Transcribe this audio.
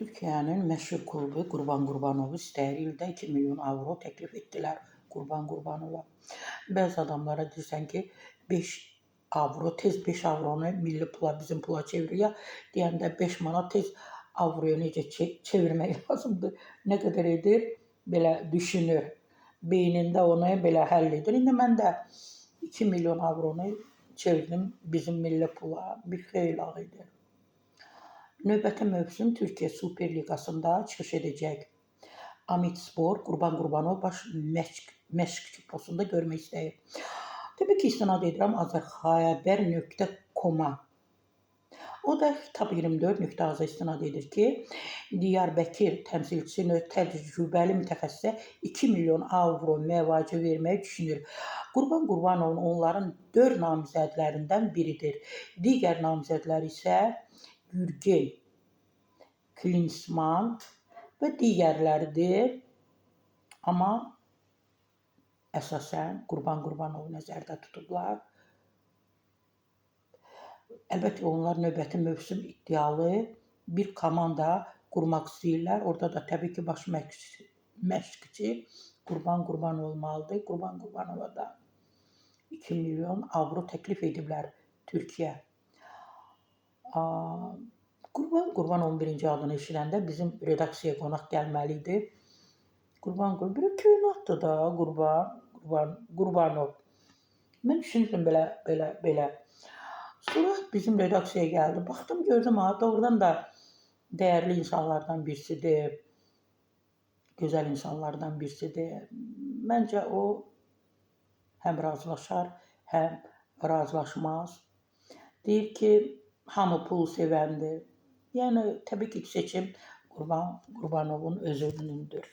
Türkiyənin məşhur klubu Qurban Qurbanovu istəyir. İldə 2 milyon avro təklif etdilər Qurban Qurbanova. Bəzi adamlara deyirsən ki, 5 avro, tez 5 avronu milli pula, bizim pula çeviriyor. Deyəndə 5 manat tez avroya necə çevirmək lazımdır, nə qədər edir, belə düşünür. Beynində onu belə həll edir. İndi mən də 2 milyon avronu çevirdim bizim milli pula, bir xeyli ağ edir. Növbəti mövsüm Türkiyə Super Liqasında çıxış edəcək. Amedspor Qurban Qurbanov baş məşqçi postunda görmək istəyir. Təbii ki, istinad edirəm azərxəbər.com-a. O da Xitab 24.az-a istinad edir ki, Diyarbəkir təmsilçisi təcrübəli mütəxəssisə 2 milyon avro müvacə verməyi düşünür. Qurban Qurbanovun onların 4 namizədlərindən biridir. Digər namizədlər isə Jürgen Klinsmann və digərləridir. Amma əsasən Qurban Qurbanovu nəzərdə tutublar. Əlbəttə onlar növbəti mövsüm iddialı bir komanda qurmaq istəyirlər. Orada da təbii ki, baş məşqçi Qurban Qurbanov olmalıdır. Qurban Qurbanova da 2 milyon avro təklif ediblər Türkiyə. Qurban Qurbanovun birinci adını eşidəndə bizim redaksiyaya qonaq gəlməli idi. Qurban Qurban bir köynatdır da Qurban Qurbanov. Mən düşünürdüm belə belə belə. Sonra bizim redaksiyaya gəldi. Baxdım, gördüm ha, doğrudan da dəyərli insanlardan birisidir. Gözəl insanlardan birisidir. Məncə o həm razılaşar, həm razılaşmaz. Deyir ki, hamı pul sevəndir. Yəni təbii ki, seçim Qurban Qurbanovun özünündür.